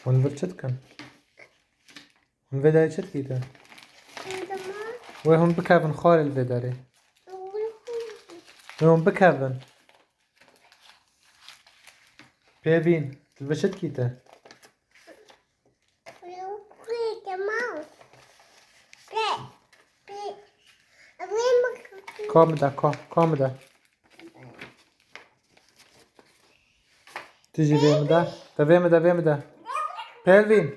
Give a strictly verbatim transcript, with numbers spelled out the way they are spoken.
Hûn vir çi dikin? Hûn vê derê çi dikî te? Wê hûn bikevin xwarê li vê derê. Wê hûn bikevin. Pêvîn, tu li vir çi dikî te? Ka min de, ka, ka min de. Tu jî vê min de. Te vê min de, vê min de. Pêvîn.